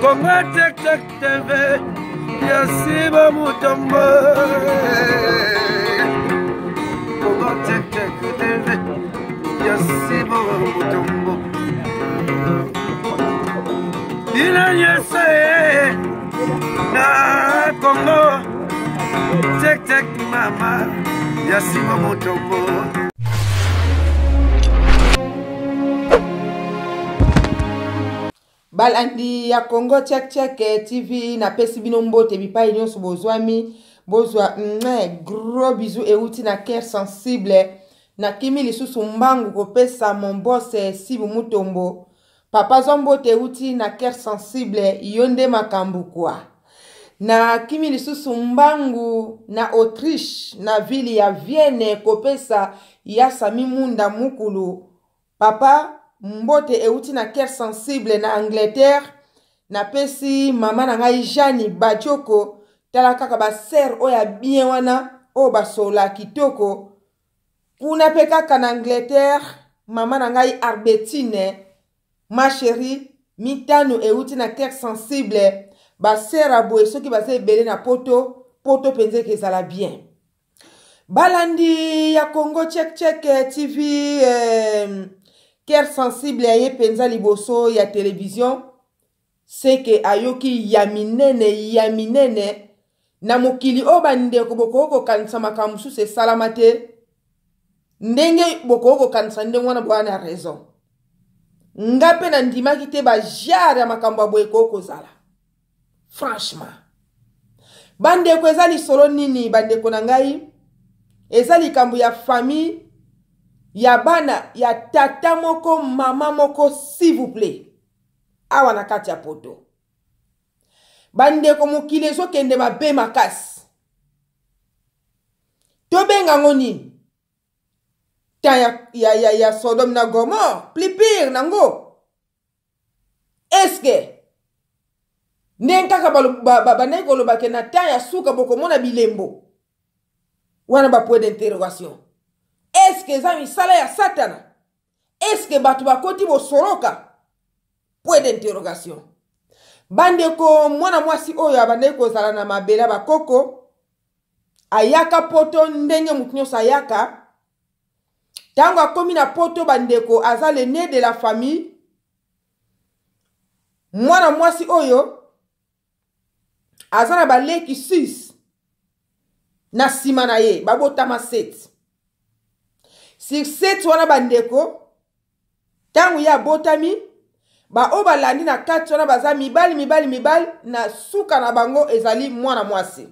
Congo Check Check TV ya Siba Mutombo. Congo Check Check TV ya Siba Mutombo. Bino nyonso na Congo Check Check mama ya Siba Mutombo. Balandi ya Congo Check Check eh, TV napesi bino mbote bipai nyonso bozwami bozwa mwe gros bisous euti na cœur sensible nakimi lisusu mbangu kopesa mon boss eh, Sibu Mutombo papa zwa mbote euti na cœur sensible yo nde makambo kwa nakimi lisusu mbangu na Autriche na ville ya Vienne kopesa ya Sami Munda Mukulu Papa mbote euti na cœur sensible na Angleterre napesi mama na ngai Jeanne Badioko tala kaka ba sœur oyo ya bien wana oyo basola kitoko kuna mpe kaka na Angleterre mama na ngai Arbetine ma chérie mitano euti na cœur sensible ba sœur ya boye soki baza ebele na poto poto mpenza ekezala bien Balandi ya Congo Check Check eh, TV eh, cœur sensible ya ye mpenza liboso ya television seke ayoki ya minene ya minene na mokili oyo bandeko bokoki kokanisa makambo mosusu esalama te ndenge bokoki kokanisa ndenge wana boya na raison nga mpe nandimaki te bajare ya makambo ya boye ekoki kozala franchement bandeko eza lisolo nini bandeko na ngai eza likambo ya famille ya bana ya tata moko mama moko s'il vous plaît awa na kati ya poto bandeko mokili ezokende mabe makasi tobenga yango nini temps ya, ya, ya, ya sodome na gomore plus pire nango eske ndenge kaka bandaki koloba ke na temps ya suka bokomona bilembo wana ba point d'interrogation eske eza misala ya satana eske bato bakoti bosoloka point d'interrogation bandeko mwana mwasi oyo abandaki kozala na mabele ya bakoko ayaka poto ndenge moto nyonso ayaka ntango akomi na poto bandeko aza le ne de la famille mwana mwasi oyo aza na baleki 6 na nsima na ye babotama 7 sur 7 wana bandeko ntango ye abotami baoyo balandi na kati wana baza mibali mibali mibali na suka na bango ezali mwana mwasi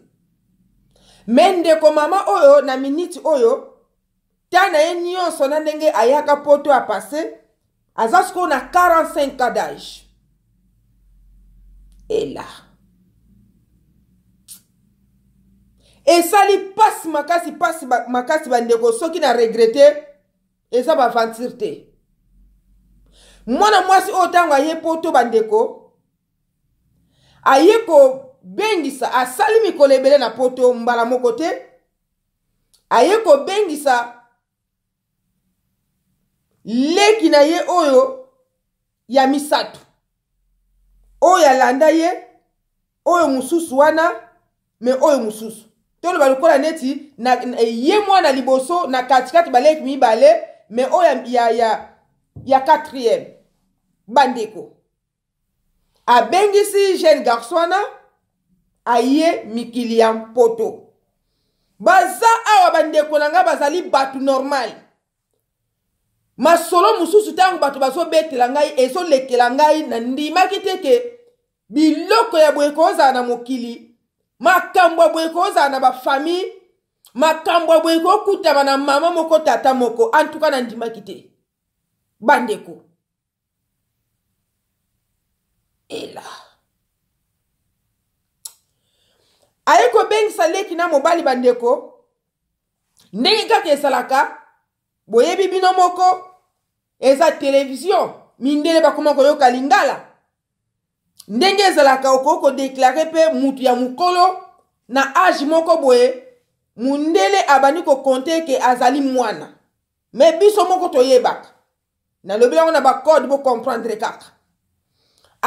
me ndeko mama oyo na miniti oyo ta na ye nyonso na ndenge ayaka poto ya passe aza sikoyo na 45 ans d'age ela esali mpasi makasi mpasi makasi bandeko soki na regrete eza baventure te mwana mwasi oyo ntango aye poto bandeko aye kobengisa asali mikolo ebele na poto mbala moko te aye kobengisa leki na ye oyo ya misato oyo alanda ye oyo mosusu wana me oyo mosusu toloba lokola neti na, na, ye mwana liboso na katikati baleki mibale me oyo ya, ya, ya, ya quatrième bandeko abengisi jeune garçon wana aye mikili ya mpoto baza awa bandeko na ngai bazali bato normal masolo mosusu ntango bato bazobetela ngai ezolekela ngai nandimaki te ke biloko ya boye kozala na mokili makambo ya boye kozala na bafamille makambo ya boye kokutama na mama moko tata moko antuka nandimaki te bandeko ela aye kobengisa leki na mobali bandeko ndenge kaka ezalaka boyebi bino moko eza televizio mindele bakoma koyoka lingala ndenge ezalaka okoki kodeklare mpe mutu ya mokolo na age moko boye mundele abandi kokonte ke azali mwana me biso moko toyebaka nalobi yango na bacode bocomprendre kaka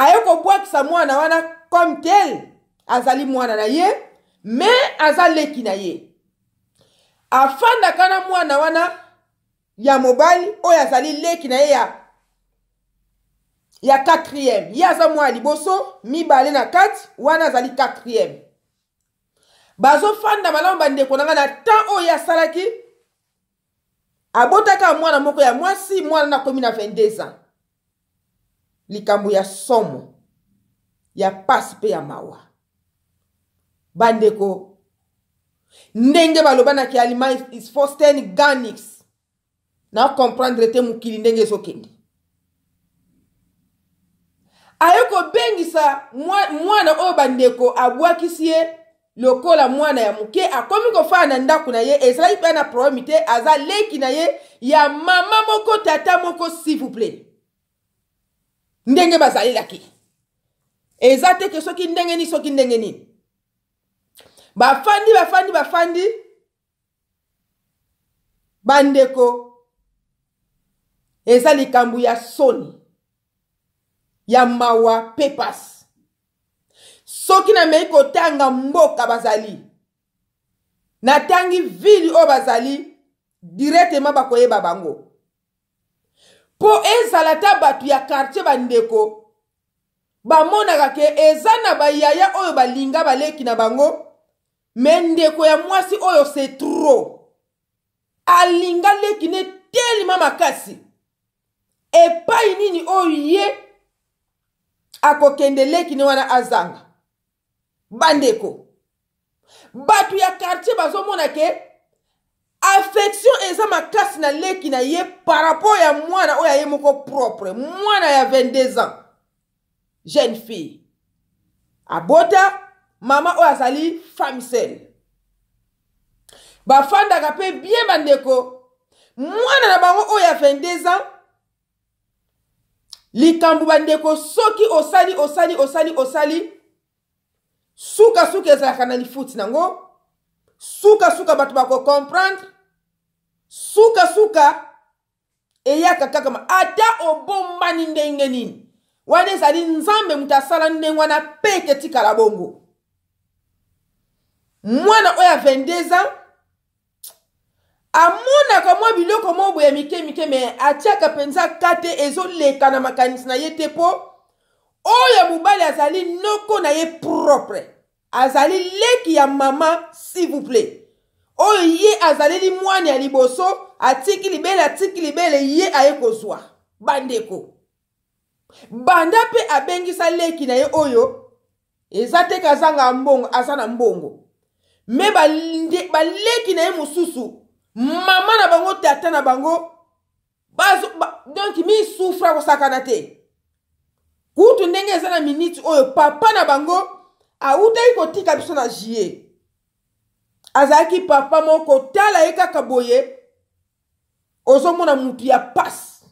Aye kobwakisa mwana wana comme tel, azali mwana na ye, mais aza leki na ye. Afandaka na mwana wana ya mobali oyo azali leki na ye ya 4e. Ye aza mwana liboso, mibale na kati, wana azali 4e. Bazofanda malamu bandeko na nga na temps oyo asalaki, abotaka mwana moko ya mwasi, mwana na komi na 22 ans. Likambo ya somo, ya pasi pe ya mawa. Bandeko, ndenge baloba na ki allemand is Faustin Ganix. Na comprendre te mokili ndenge ezokende. Aye kobengisa mwana oyo bandeko abwakisi ye lokola mwana ya moke, akomi kofanda na ndako na ye, ezalaki mpe na problème te, aza leki na ye ya mama moko tata moko, s'il vous plaît. Ndenge bazalelaki eza te ke soki ndenge nini, soki ndenge nini. Bafandi, bafandi, bafandi bandeko, eza likambo ya soni, ya mawa pe pasi. Soki namei kotanga mboka bazali, natangi ville oyo bazali, directement bakoyeba bango. Po ezala ta bato ya quartier bandeko, bamonaka ke eza na bayaya oyo balinga baleki na bango, me ndeko ya mwasi oyo c'est trop. Alinga leki ne telema makasi. Epai nini oyo ye akokende leki ne wana azanga. Bandeko, bato ya quartier bazomona ke affection eza makasi na leki na ye par rapport ya mwana oyo aye moko propre, mwana ya 22 ans, jeune fille abota mama oyo azali femme seule. Bafandaka pe bien bandeko, mwana na bango oyo ya 22 ans. Likambo bandeko, soki osali, osali, osali, osali, suka suka ezalaka na lifuti nango, suka suka bato bako comprendre, suka suka eyaka kaka ata obombani ndenge nini, wana ezali Nzambe moto asala ndenge wana pe etikala bongo. Mwana oyo ya 22 ans amonaka mwa biloko moko boye mike mike, me atiaka mpenza kate ezoleka na makanisi na ye te, po oyo mobali azali noko na ye propre, azali leki ya mama, s'il vous plaît. Oyo ye azaleli mwana ya liboso, atiki libele, atiki libele, ye aye kozwa. Bandeko, banda pe abengisa leki na ye oyo, eza te kazanga mbongo, aza na mbongo. Me baleki na ye mosusu, mama na bango, tata na bango, donc mi souffra kosakana te. Kutu ndenge eza na minute oyo, papa na bango awutaki kotika biso na juillet. Azalaki papa moko, tala ye kaka boye, ozomona mutu ya pasi.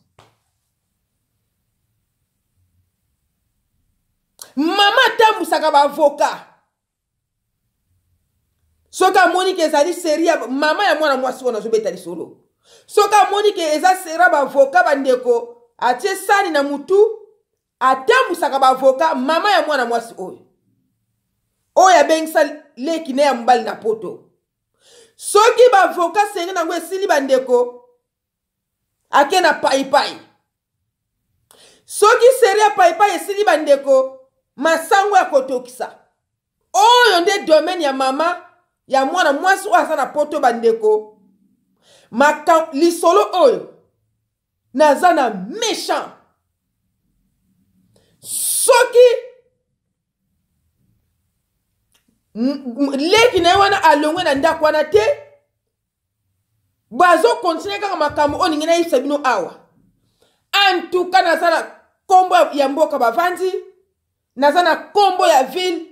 Mama atambwisaka ba avocat. Soki amoni ke ezali seri ya mama ya mwana mwasi wana azobeta lisolo, soki amoni ke eza seri ya ba avocat, bandeko, atie sani na mutu, atambwisaka ba avocat. Mama ya mwana mwasi oyo, oyo abengisa leki ne ya mobali na poto, soki ba avocat seri nango esili, bandeko, ake na paipai. Soki seri ya paipai esili, bandeko, masango ya kotokisa. Oyo nde domaine ya mama ya mwana mwasi oyo aza na poto, bandeko. Lisolo oyo naza na méchant. Soki leki na ye wana alongwe na ndako wana te, bazo continuer kaka makambo oyo ningi nayebisa bino awa. En tout cas, naza na kombo ya mboka bavandi, naza na kombo ya ville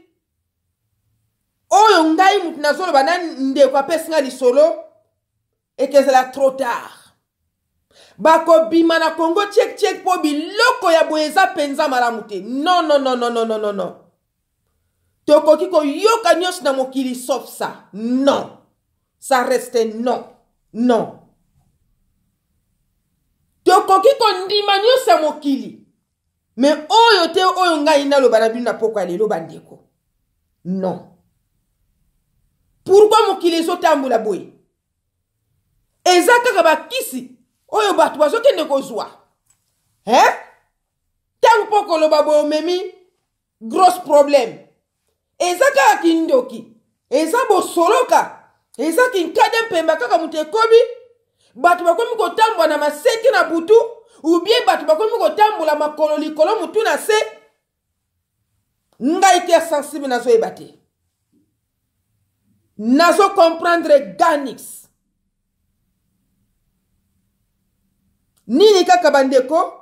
oyo ngai mutu nazoloba na ndeko apesi nga lisolo, ekezala trop tard. Bakobima na Congo tchek tchek, po biloko ya boye eza penza malamu te. Non, non, non, non, non, non, non, non. Tokoki koyoka nyonso na mokili sauf ça. Non. Ça reste non. Non. Tokoki kondima nyonso ya mokili. Me oyo te oyo ngai naloba na bino na pokwa ya lelo bandeko. Non. Pourquoi mokili ezotambola boye? Eza kaka bakisi oyo bato bazokende kozwa. Hein? Ntango mpo koloba boye omemi grosse problème. Eza kaka kindoki, eza bosoloka, eza kinkade mpemba kaka moto ekobi. Bato bakomi kotambola na maseke na butu, ou bien bato bakomi kotambola makolo likolo motu na se. Ngai te sensible nazoyeba te, nazo comprendre ganix nini kaka bandeko,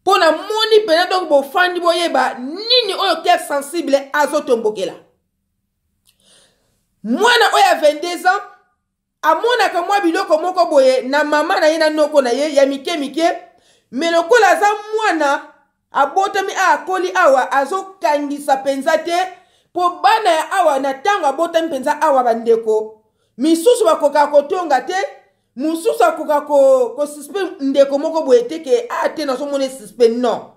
mpo na moni mpena. Donc bofandi boyeba nini oyo cœur sensible azotombokela mwana oyo ya 22 ans. Amonaka mwa biloko moko boye na mama na ye na noko na ye ya mike mike, me lokola aza mwana abotami a akoli awa, azokangisa mpenza te, mpo bana ya awa na ntango abotami mpenza awa, bandeko misusu bakokaka kotonga te, mosusu akoka kosuspe ko ndeko moko boye te ke a te nazomona esuspe. Non,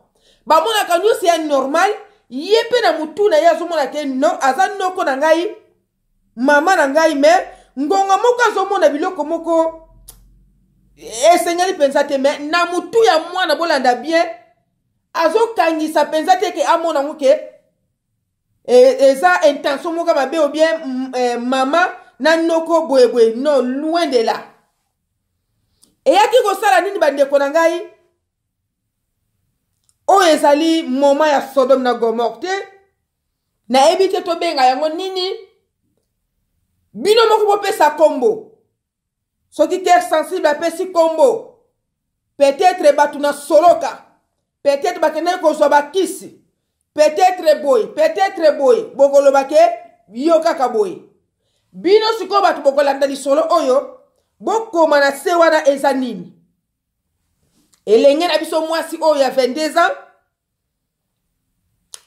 bamonaka nyonso ya normal. Ye mpe na motu na ye azomona ke non, aza noko na ngai, mama na ngai, me ngonga moko azomona biloko moko esengeli mpenza te. Me na motu ya mwana, bolanda bien, azokangisa mpenza te ke amona yango ke eza intention moko mabe ou bien mama na noko boyeboye. Non, loin de là. Eyaki kosala nini bandeko na ngai? Oyo ezali moment ya Sodome na Gomorre te. Nayebi te tobenga yango nini. Bino moko bopesa kombo. Soki cœur sensible apesi kombo, peut-être bato na soloka, peut-être bakendaki kozwa bakisi, peut-être boye, peut-être boye, bokoloba ke yo kaka boye. Bino sikoyo bato bokolanda lisolo oyo, bokoma na se wana eza nini. Elenge na biso mwasi oyo ya 22 ans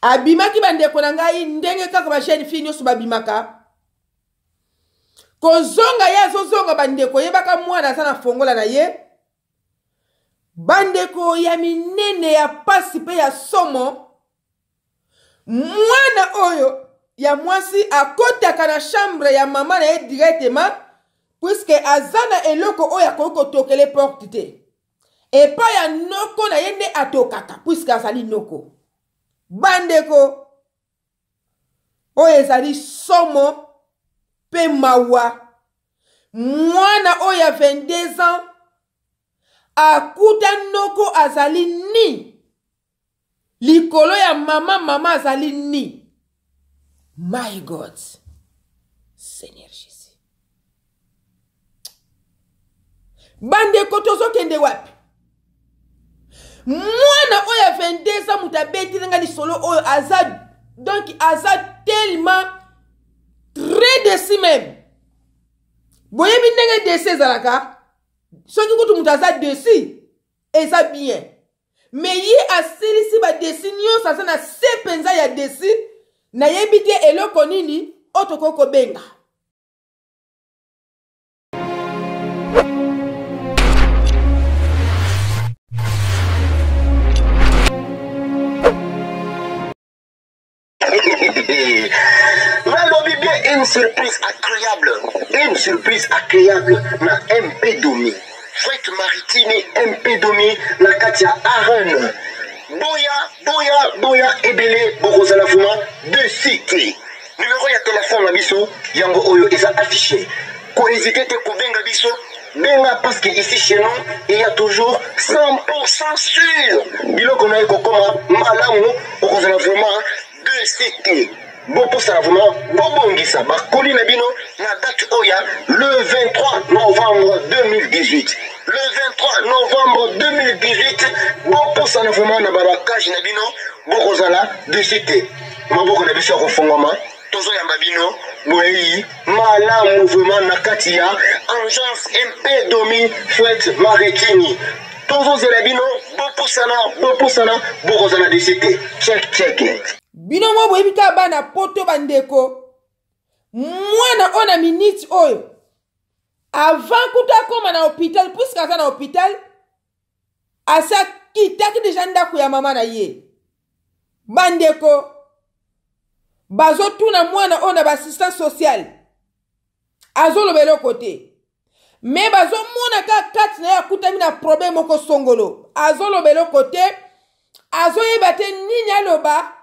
abimaki, bandeko na ngai, ndenge kaka ba jeune fille nyonso babimaka. Kozonga ye azozonga, bandeko, yebaka mwana aza na fongola na ye. Bandeko, ya minene ya pasi mpe ya somo, mwana oyo ya mwasi akotaka na chambre ya mama na ye directement, puisque aza na eloko oyo akoki kotokele porte te. Epai ya noko na ye nde atokaka, puisque azali noko. Bandeko, oyo ezali somo mpe mawa. Mwana oyo ya 22 ans akuta noko azali ni likolo ya mama, mama azali ni. My God, Seigneur Jésus. Bandeko, tozokende wapi? Mwana oyo ya 22 ans, moto abeteli nga lisolo oyo, aza donc aza tellement très déçu même. Boyebi ndenge déçu ezalaka, soki kutu moto aza déçu eza bien, me ye asilisi badesi nyonso, aza na se mpenza ya desi. Nayebi te eloko nini oyo tokoki kobenga. Nalobi bien, une surprise agréable, une surprise agréable na MP Domi Fret Maritime, MP Domi na kati ya arène. Boya, boya, boya ebele, bokozala vraiment de cité. Numéro ya telefone na biso yango oyo eza affiché, kohésite te kobenga biso. Benga, parce que ici chez nous il y a toujours 100% sûr biloko na ye kokoma malamu. Okozala vraiment de cité. Bopusana vraiment, bobongisa bakoli na bino na date oyo ya le 23 novembre 2018. Le 23 novembre 2018, bopusana vraiment na babakage na bino, bokozala de cité. Maboko na biso ya kofungwama, tozoyamba bino. Boyei malamu vraiment na kati ya agence MP Domi Fret Maritini. Tozozela bino, bopusana, bopusana, bokozala desi te. Check, check. Bino mo boyebi kaka bana poto. Bandeko, mwana oyo na minute oyo, avant kuta akóma na hôpital, puisque aza na hôpital, asi akitaki deja ndako ya mama na ye. Bandeko, bazotuna mwana oyo na baassistance sociale, azoloba eloko te, me bazomona kaka kati na ye akutami na problème moko songolo, azoloba eloko te, azoyeba te nini aloba.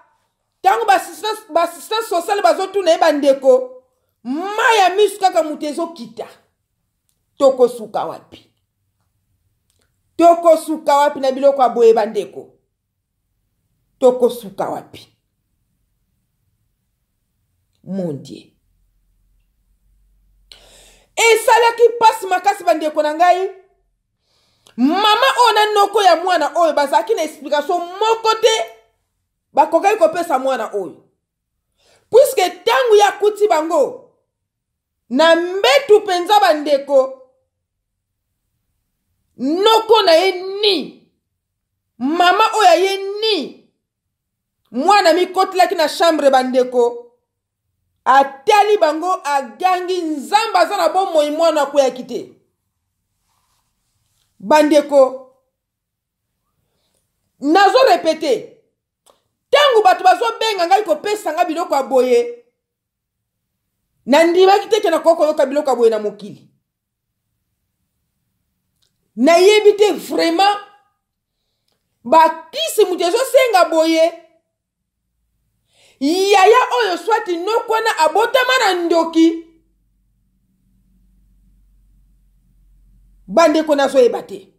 Ntango baassistance sociale bazotuna ye, bandeko, mai ya miso kaka moto ezokita. Tokosuka wapi? Tokosuka wapi na biloko ya boye, bandeko? Tokosuka wapi? Mon Dieu, esalaki mpasi makasi, bandeko na ngai. Mama oyo na noko ya mwana oyo bazalaki na explication moko te bakokaki kopesa mwana oyo, puiske ntango ye akuti bango na mbetu mpenza, bandeko, noko na ye ni mama oyo aye ni mwana mikotelaki na chambre, bandeko, atali bango, agangi: "Nzambe aza na bomoi!" Mwana akweyaki te, bandeko. Nazorépéter, ntango bato bazobenga ngai kopesa ngai biloko ya boye, nandimaki te ke nakoki koyoka biloko ya boye na mokili. Nayebi te vraiment bakisi moto ezosenga boye. Yaya oyo, swati noko wana abotama na ndoki, bandeko, nazoyeba te.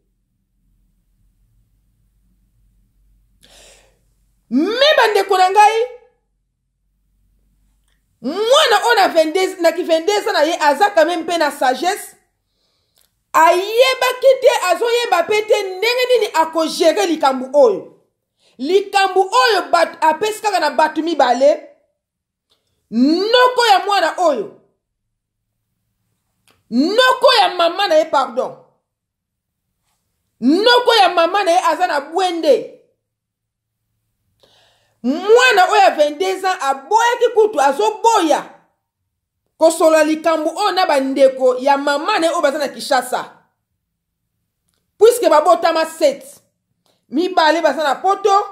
Me bandeko na ngai, mwana oyo na 22, na ki 22 na ye, aza quand même mpe na sagesse. Ayebaki te, azoyeba mpe te ndenge nini akogérer likambo oyo. Likambo oyo apesi kaka na bato mibale: noko ya mwana oyo, noko ya mama na ye, pardon, noko ya mama na ye aza na bwende. Mwana oyo ya 22 ans aboyaki kutu, azoboya kosolola likambo oyo na bandeko ya mama na ye oyo baza na Kinshasa, puisque babotama 7, mibale baza na Poto.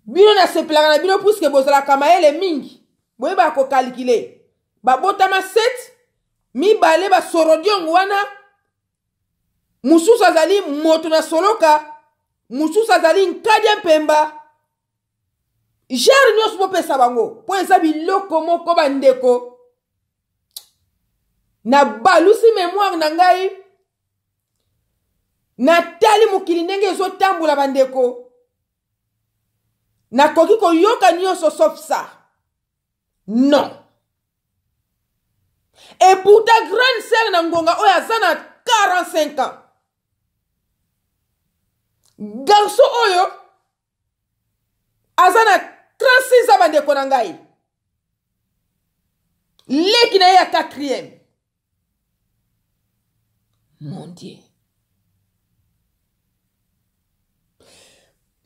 Bino nasepelaka na bino puisque bozalaka mayele mingi, boyebaka kocalculer. Babotama 7, mibale basorodiongo wana, mosusu azali moto na soloka, mosusu azali nkadia mpemba. Genre nyonso bopesa bango, mpo eza biloko moko. Bandeko, nabalusi mémoire na ngai, natali mokili ndenge ezotambola. Bandeko, nakoki koyoka nyonso sauf ça, non. Et pourtant grande sœur na ngonga oyo aza na 45 ans, garçon oyo aza na 36 ans. Bandeko na ngai, leki na ye ya quatrième. Mon Dieu,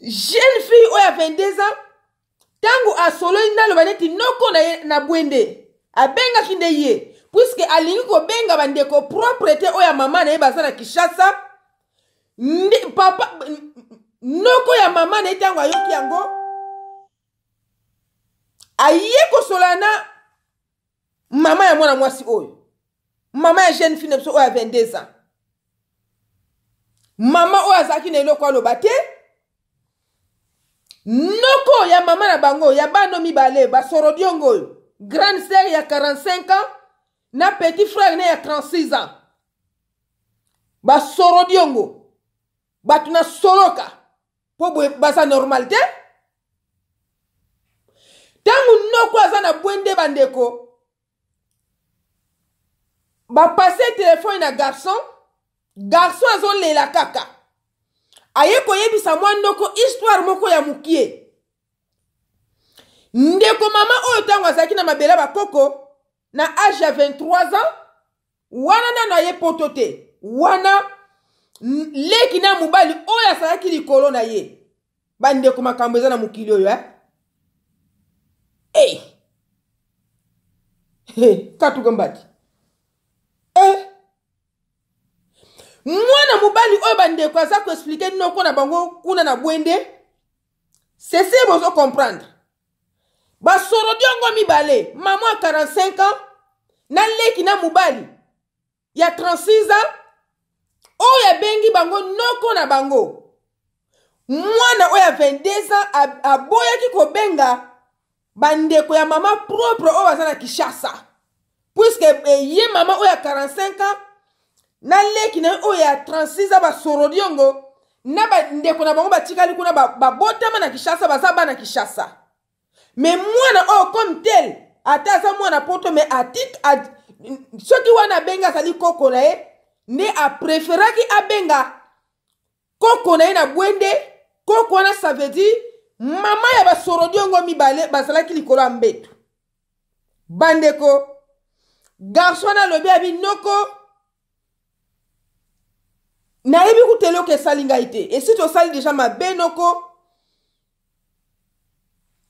jeune fille oyo ya 22 ans, ntango asololi, naloba neti noko na ye na bwende abengaki nde ye, puisque alingi kobenga bandeko propre te oyo ya mama na ye baza na Kinshasa. Nde papa, noko ya mama na ye, ntango ayoki yango, aye kosola na mama ya mwana mwasi oyo, mama ya jeune fille na biso oyo ya 22 ans. Mama oyo azalaki na eloko aloba te. Noko ya mama na bango ya bano mibale basorodiongo oyo, grande sœur ya 45 ans na petit frère ne ya 36 ans, basorodiongo, bato na soloka, mpo boye baza normal te. Ntango noko aza na bwende, bandeko, bapasser téléphone na garçon. Garçon azolela kaka, aye koyebisa mwa noko histoire moko ya mokie. Ndeko, mama oyo, ntango azalaki na mabele bakoko na age ya 23 ans wana, nano aye Poto te wana, leki na mobali oyo azalaki likolo na ye. Bandeko, makambo eza na mokili oyo, eh? Hey. Hey, katuka mbati, eh. Mwana mobali oyo bandeko aza koexplike noko na bango kuna na Bwende, ceci bozo comprendre. Basorodiongo mibale, mama ya 45 ans na leki na mobali ya 36 ans oyo abengi bango noko na bango. Mwana oyo ya 22 ans aboyaki kobenga bandeko ya mama propre oyo baza na Kinshasa, puisque eh, ye mama oyo ya 45 ans na leki na ye oyo ya 36 ans basorodiongo na bandeko na bango batikali kuna babotama na Kinshasa, baza bana Kinshasa. Me mwana oyo comme tel ata aza mwana poto, me atik at, soki wana abengi azali koko na ye, nde apreferaki abenga koko na ye na Bwende. Koko wana, ça veut dire mama ya basorodiongo mibale bazalaki likolo ya mbeto. Bandeko, garçon wana alobi abi noko, nayebi kuta eloko esali ngai te, esi tosali deja mabe noko.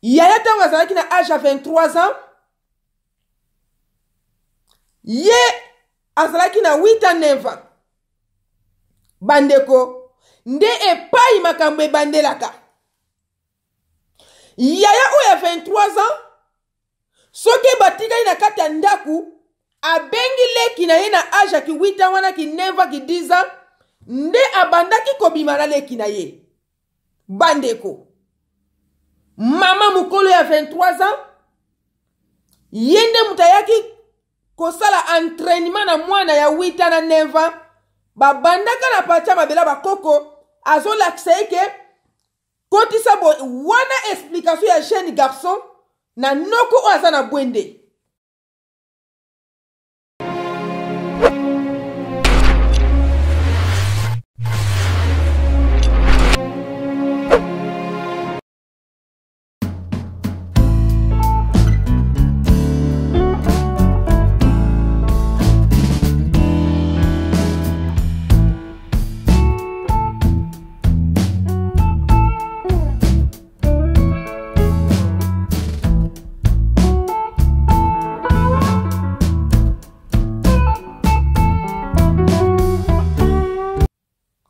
Yaya ntango azalaki na age ya 23 ans, ye azalaki na 8 ans 9 ans. Bandeko, nde epai makambo ebandelaka. Yaya oyo ya 23 ans, soki batikali na kati ya ndako, abengi leki na ye na age ya ki 8 ans wana, ki 9 ans, ki 10 ans, nde abandaki kobima na leki na ye. Bandeko, mama mokolo ya 23 ans ye nde moto ayaki kosala entraînement na mwana ya 8 ans na 9 ans. Babandaka na parti ya mabela bakoko, azolakisa ye ke kotisa boye. Wana explication ya jeune garçon na noko oyo aza na Bwende.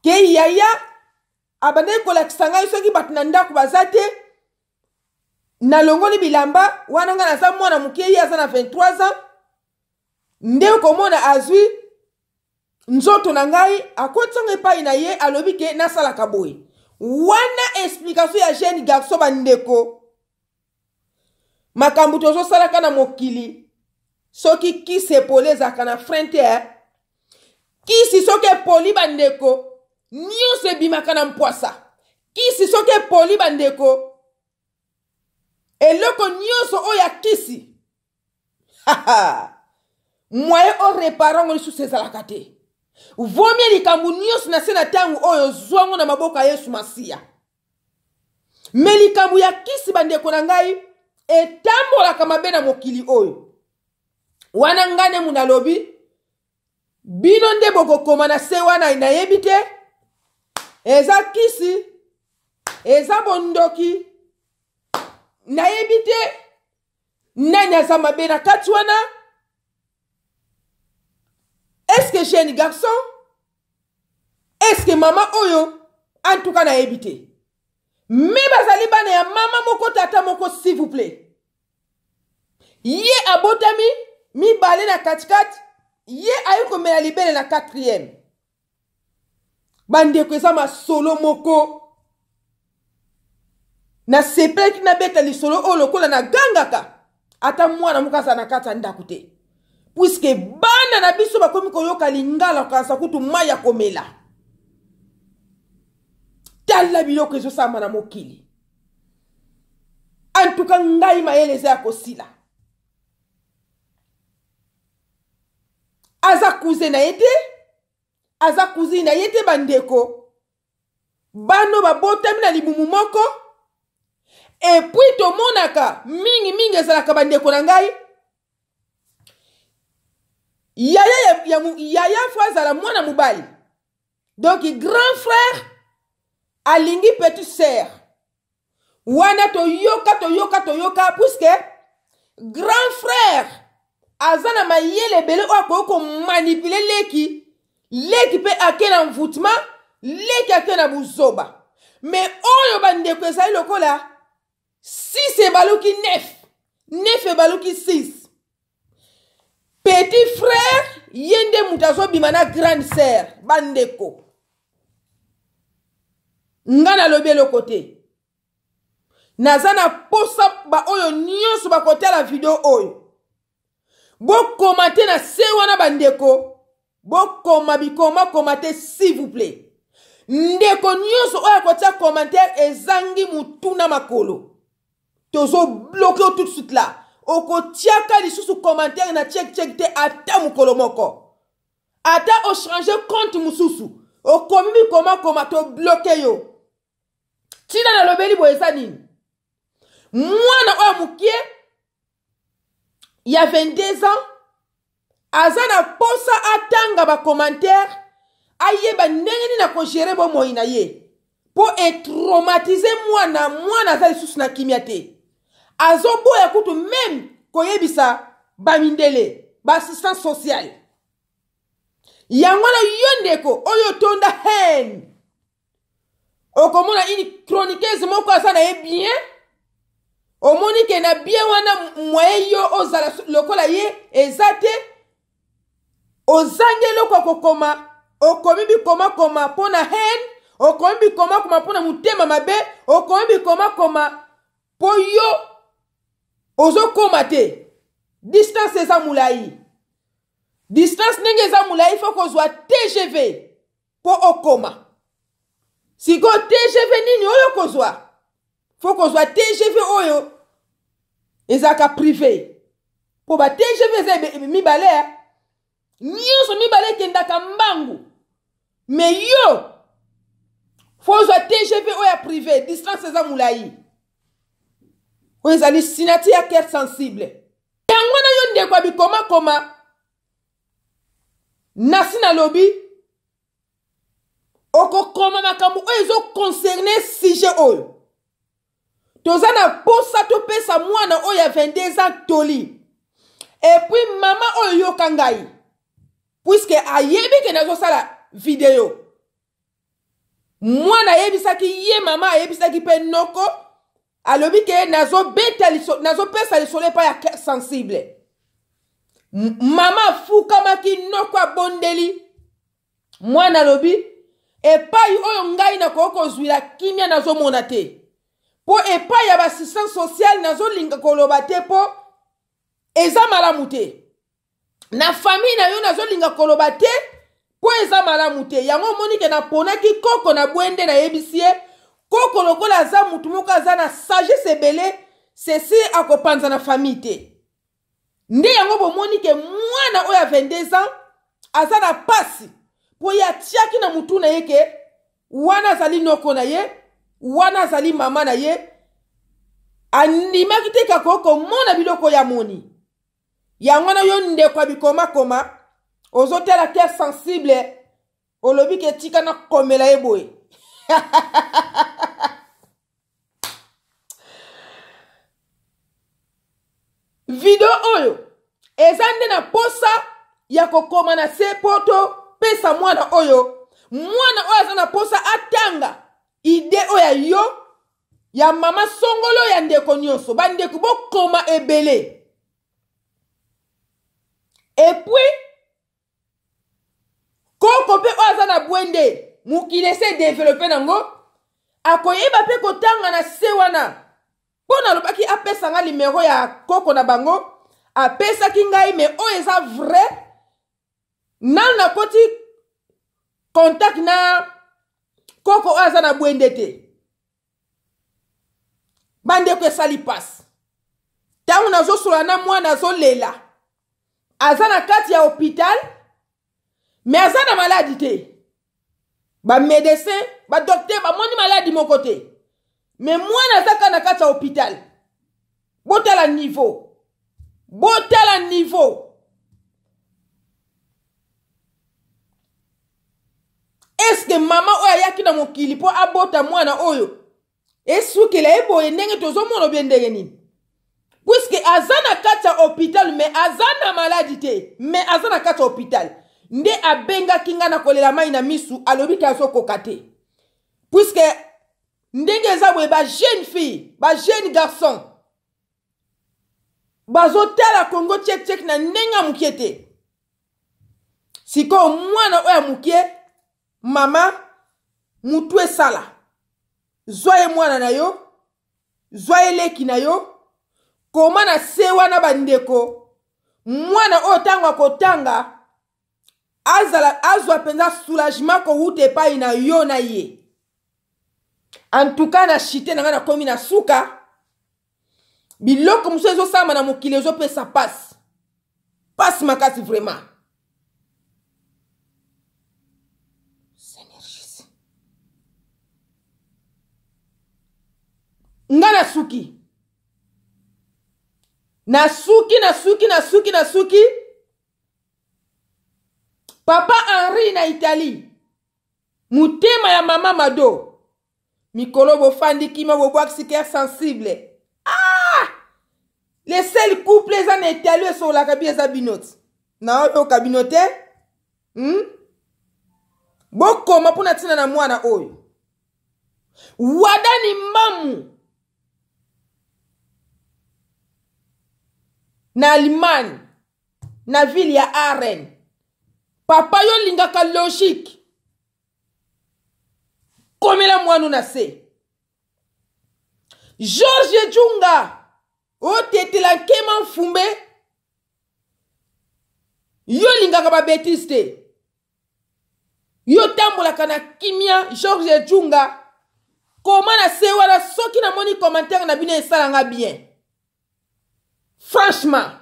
Ke yaya abandaki kolakisa ngai soki bato na ndako baza te, nalongoli bilamba wana, ngai naza mwana moke, ye aza na 23 ans, nde okomona azwi nzoto na ngai, akotisanga epai na ye, alobi ke nasalaka boye. Wana explication ya jeune garçon. Bandeko, makambo tozosalaka na mokili, soki kisi epoli ezalaka na frein te, eh? Kisi soki epoli, bandeko, nyonso ebimaka na mpwasa. Kisi soki epoli, bandeko, eloko nyonso oyo ya kisi, moyen orepare yango lisusu ezalaka te. Vomie likambo nyonso na se na ntango oyo ozwango na maboko ya Yesu Masiya. Me likambo ya kisi, bandeko na ngai, etambolaka mabe na mokili oyo. Wana ngai nde mundu alobi, bino nde bokokoma na se wana, nayebi te. Eza kisi, eza bondoki, nayebi te nani aza mabe na kati wana. Est-ce jeune garçon, est-ce mama oyo? En tout cas nayebi te. Me bazali bana ya mama moko, tata moko, s'il vous plaît. Ye abotami mibale na katikati, ye aye komela libele na quatrième. Bandeko, eza masolo moko nasepelaki nabeta lisolo oyo lokola nagangaka ata mwana moko azala na kati ya ndako te, puiske bana na biso bakomi koyoka lingala kokanisa kutu mai ya komela. Tala biloko ezosalama na mokili. Antuka ngai mayele eza ya kosila. Aza cousin na ye te, aza cousine na ye te. Bandeko, bano babotami na libumu moko. Epuis tomonaka mingimingi ezalaka, bandeko na ngai, yaya ya, ya fo azala mwana mobali, donc grand frère alingi petite sœur. Wana toyoka, toyoka, toyoka, puisque grand frère aza na mayele ebele oyo akoki komanipuler leki. Leki mpe ake na mvutema, leki ake na buzoba. Me oyo bandeko ezali lokola 6 ebaluki 9, 9 ebaluki 6. Petit frère ye nde moto azobima na grande sœur. Bandeko, nga nalobi eloko te, naza na posa baoyo nyonso bakotala video oyo bokoma te na se wana. Bandeko, bokoma bikomakoma te, s'il vous plaît. Ndeko nyonso oyo akotia commentaire ezangi mutu na makolo, tozobloke yo tout de suite là. Okotiaka lisusu commentaire na check check te ata mokolo moko, ata ochange compte mosusu, okomi bikomakoma, tobloke yo. Ntina nalobeli boye eza nini? Mwana oyo mokie ya 22 ans aza na posa atanga bacommentaire, ayeba ndenge nini akogere bomoi na ye, mpo etraumatize mwana. Mwana aza lisusu na kimia te, azoboya kutu meme koyebisa bamindele, baassistance sociale. Yango wana yo ndeko oyo otonda haine, okomona une chroniqueuse moko aza na ye bien, omoni ke na bien wana mwaye yo ozala lokola ye eza te, ozangi eloko ya kokoma, okomi bikomakoma mpo na haine, okomi bikomakoma mpo na motema mabe, okomi bikomakoma mpo yo ozokoma te. Distance eza molai, distance ndenge eza molai, fo kozwa TGV mpo okoma. Sikoyo TGV nini oyo kozwa? Fo kozwa TGV oyo ezalaka privé, mpo ba TGV eza mibale, nyonso mibale ekendaka mbangu, me yo fo ozwa TGV oyo ya privé, distance eza molai. Oyo ezali sinati ya cœur sensible. Yango wana yo ndeko ya bikomakoma, nasi nalobi okokoma makambo oyo ezoconcerne sujet oyo toza na posa topesa mwana oyo ya 22 ans toli. Epuis mama oyo, yoka ngai, puiske ayebi ke nazosala video. Mwana ayebisaki ye, mama ayebisaki mpe noko, alobi ke nazobeta liso, nazopesa lisolo epai ya sensible. Mama afukamaki, noko abondeli mwana, alobi epai oyo ngai nakoki kozwila kimia nazomona te, mpo epai ya baassistance sociale nazolinga koloba te mpo eza malamu te. Na famille na yo nazolinga koloba te mpo eza malamu te. Yango omoni ke naponaki koko na bwende, nayebisi ye koko lokola aza mutu moko aza na sagesse ebele, sesi akopanza na famille te. Nde yango bomoni ke mwana oyo ya 22 ans aza na pasi, mpo ye atiaki na mutu na ye ke wana azali noko na ye, wana azali mama na ye. Andimaki te kaka komona biloko ya moni. Yango wana yo ndeko ya bikomakoma ozotala cœur sensible, olobi ke tika nakomela ye boye. Video oyo eza nde na posa ya kokoma na se mpo topesa mwana oyo, mwana oyo aza na posa atanga ide oyo ya yo ya mama songolo, ya ndeko nyonso. Bandeko, bokoma ebele. Epuis koko mpe oyo aza na bwende, mokili ese develope nango, akoyeba mpe kotanga na se wana, mpo nalobaki apesa nga limero ya koko na bango, apesaki ngai. Me oyo eza vrai, nanu nakoti contact na koko oyo aza na bwende te. Bandeko, esali mpasi ntango nazosola na mwana azolela, aza na kati ya hôpital, me aza na maladi te. Bamedecin, badokter bamoni maladi moko te, me mwana aza kaka na kati ya hôpital. Botala niveau, botala niveau. Eske mama oyo ayaki na mokili mpo abota mwana oyo esukela ye boye ndenge tozomona obie ndenge nini? Puiske aza na kati ya hôpital, me aza na maladi te, me aza na kati ya hôpital. nde abengaki nga na kolela mai na misu, alobi ke azokoka te, puisque ndenge eza boye ba jeune fille, ba jeune garçon bazotala Congo Check Check na ndenge ya mokie te. Sikoyo mwana oyo ya mokie, mama mutu esala, zwa ye mwana na yo, zwa ye leki na yo, koma na se wana bandeko, mwana oyo ntango akotanga azala azwa mpenza soulagement kowuta epai na yo na ye. En tout cas na chite na ngai nakomi na suka. Biloko mosusu ezosalama na mokili ezopesa pasi, pasi makasi vraiment. Nga nasuki, nasuki, nasuki, nasuki, nasuki. Papa Henri na Italie, motema ya mama Mado, mikolo bofandi kima, bobwakisi cœur sensible. Ah! Le seul couple eza na Italie esololaka bi eza bino ti. Naoyoka bino te. Bokoma mpona ntina na mwana oyo. Wadani Mamu na Allemagne, na ville ya Aren. Papa yo lingaka logique. Komela mwana na se. George Djunga otetela nkema mfumbe. Yo lingaka ba bêtise te. Yo tambolaka na kimia. George Djunga, koma na se wana soki namoni commentaire na bino esalanga bien. Franchement.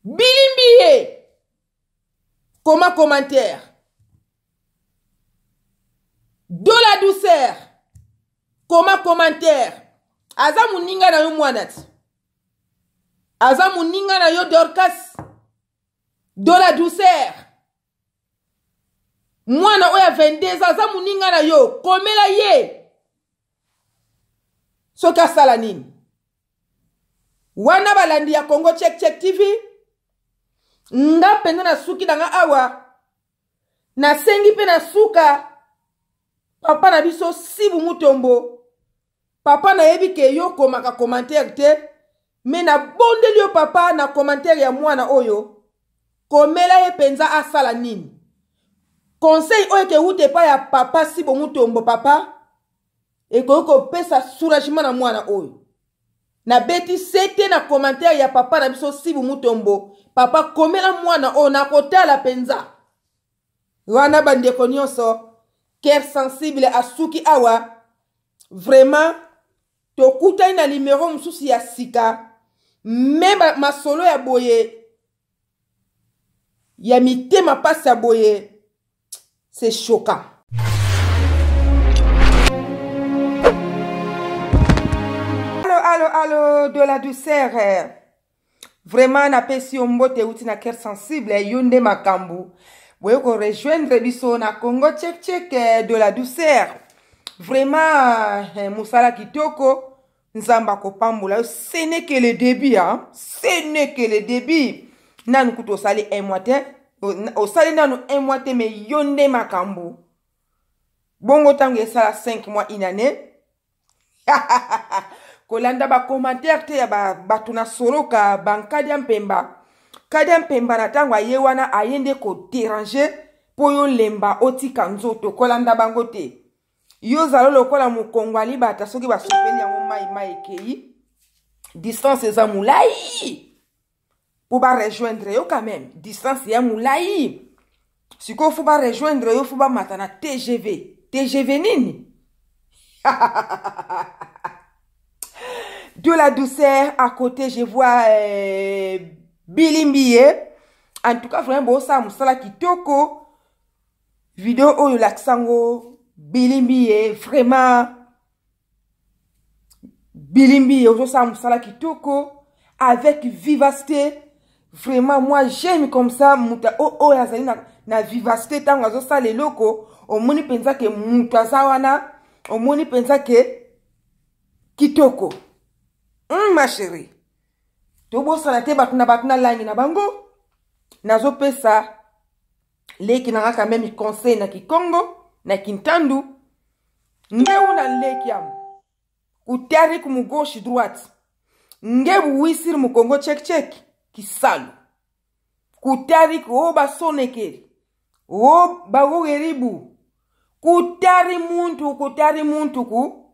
Bilimbi ye. Koma commentaire. De la douceur. Koma commentaire. Aza muninga na yo mwana ti. Aza muninga na yo Dorcas. De la douceur. Mwana oyo ya 22 ans aza muninga na yo, komela ye. Soki asala nini? Wana balandi ya Congo Check Check TV, nga mpenza nasuki na nga awa, nasengi mpe na suka papa na biso Sibu Mutombo. Papa nayebi ke yo komaka commentaire te, me nabondeli yo papa na commentaire ya mwana oyo, komela ye mpenza asala nini. Conseil oyo ekewuta epai ya papa Sibo Mutombo, papa ekoki kopesa soulagement na mwana oyo. Nabeti sete na commentaire ya papa na biso Sibu Mutombo. Papa komela mwana oyo nakotala mpenza. Wana bandeko nyonso, cœur sensible asuki awa. Vraiment tokutani na numero mosusu ya sika, me masolo ya boye ya mitema pasi ya boye, c'est choquant. Allo, allo, allo, de la douceur. Vraiment, napesi yo mbote euti na cœur sensible, yo nde makambo. Boye ko rejoindre biso na Congo Check Check de la douceur. Vraiment, mosala kitoko. Nzamba kopambola yo. Ce n'est que le début, hein. Ce n'est que le début. Nanu kutu osali un mois te. Osali nanu un mois te, mais yo nde makambo. Bongo tango esala 5 mois, une année. Kolanda ba commentaire te ya bato na soloka, bankadia mpemba. Kadia mpemba na tango aye wana, aye nde ko déranger po yo lemba otika nzoto. Kolanda bango te. Yo zalo lokola mokongo alibata soki basopeli yango mai mai ekei. Distance eza molai. Po ba rejoindre yo quand même. Distance ya molai. Sikoyo fo ba rejoindre yo, fo ba mata na TGV. TGV nini? De la douceur à côté, je vois Billy Mbiye. En tout cas, vraiment, bon, ça, mosala kitoko. Vidéo oyo laksango Billy Mbiye, vraiment. Billy Mbiye, ozo sa mosala kitoko avec vivacité. Vraiment, moi j'aime comme ça muta o o azali na vivacité tango azo sala eloko, omoni penza ke mutu aza wana, omoni penza ke kitoko. Ma chérie. Tobosana te bato na bato na langi na bango. Nazopesa leki na nga quand même conseil na kikongo na kintandu nge una leki amu kutari kumu gauche droite nge buwisiri mu Congo check check kisalu kutari ku o basonekeri o bagogeribu kutari muntu kutari muntu ku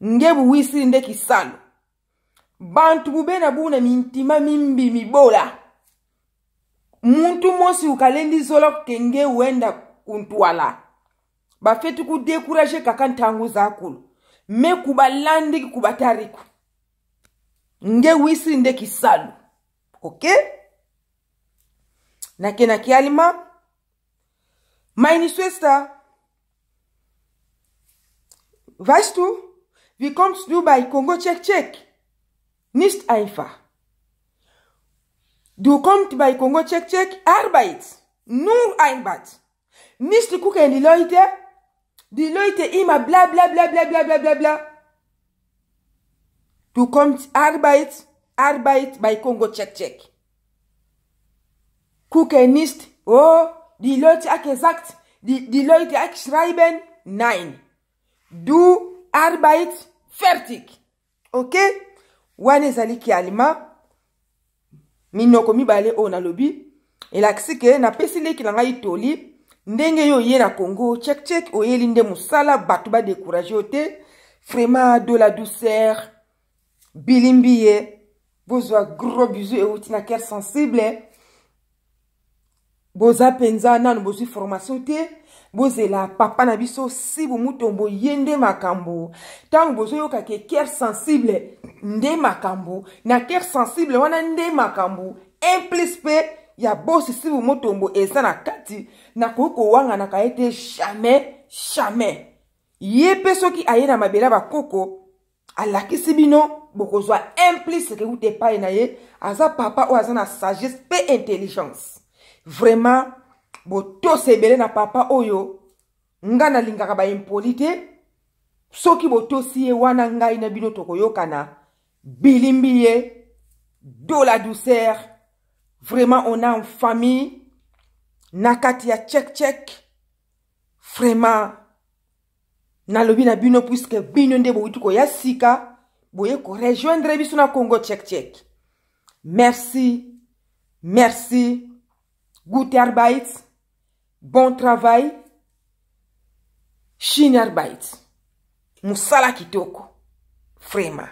nge buwisiri nde kisalu bantu bubena buna mintima mimbi mibola muntu mosi ukalendi zola kenge wenda kuntwala bafeti kudekuraje kaka ntangu zakulu me kubalandiki kubatariku nge wisi nde kisalu ok nake na kialima meine Schwester weißt du wie kommst du bei Congo Check Check nicht einfach du kommst bei Congo Check Check Arbeit nur Arbeit nicht gucken die Leute die Leute immer bla bla bla bla bla bla bla bla du kommst Arbeit Arbeit bei Congo Check Check gucken nicht oh die Leute hat gesagt die Leute hat schreiben nein du Arbeit fertig ok wana ezali kialima minoko mibale oyo nalobi elakisi ke napesi leki na ngai toli ndenge yo oye na Congo check check oyeli nde mosala bato badécourage yo te vraiment de la douceur bilimbi ye bozwa gros bisou euti na cœur sensible boza mpenza nanu bozwi formation te bozela papa na biso Sibu Mutombo ye nde makambo ntango bozoyoka ke cœur sensible nde makambo na cœur sensible wana nde makambo un plus mpe ya bosi Sibu Mutombo eza na kati nakoki kowanganaka ye te jamais jamais ye mpe soki aye na mabele ya bakoko alakisi bino bokozwa un plus keuta epai na ye aza papa oyo aza na sagesse mpe intelligence vraiment botosa ebele na papa oyo nga nalingaka baimpoli te soki botosi ye wana ngai na bino tokoyokana bilimbi ye de la douceur vraiment on a en famille na kati ya check check vraiment nalobi na bino puisque bino nde bowuti koya sika boye korejoindre biso na Congo check check merci merci gute Arbeit bon travail schöne Arbeit mosala kitoko vraiment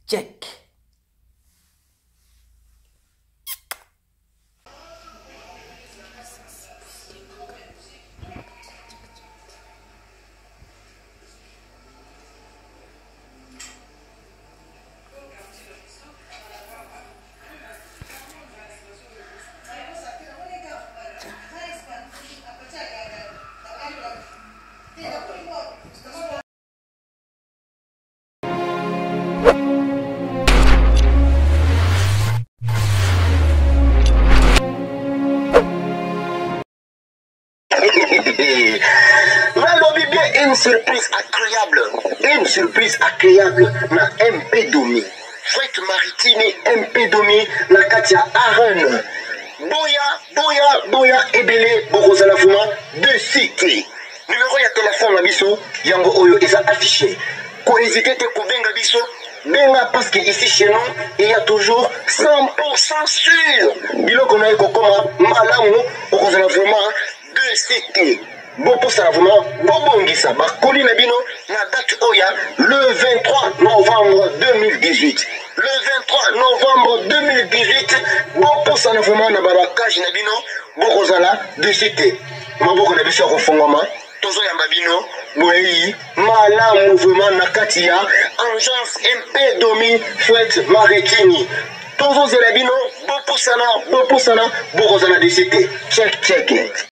check. Nalobi bien une surprise agréable, une surprise agréable na MP Domi. Fret Maritime MP Domi na kati ya Arène. Boya, boya, boya ebele bokozala vraiment de cité. Numéro ya téléphone na biso yango oyo eza affiché. Ko hésiter te kobenga biso, benga parce que ici chez nous il y a toujours 100% sûr. Biloko na ekokoma malamu okozala vraiment de cité. Boposala vraiment bobongisa bakoli na bino na date oya le 23 novembre 2018. Le 23 novembre 2018 boposana vraiment na babakage na bino bokozala de cité. Maboko na biso ya kofungwama tozoyamba bino boyeyi malamu vraiment na kati ya agence MP Domi Fret Maritini. Tozozela bino bopusana bopusana bokozala de cité. Check check it.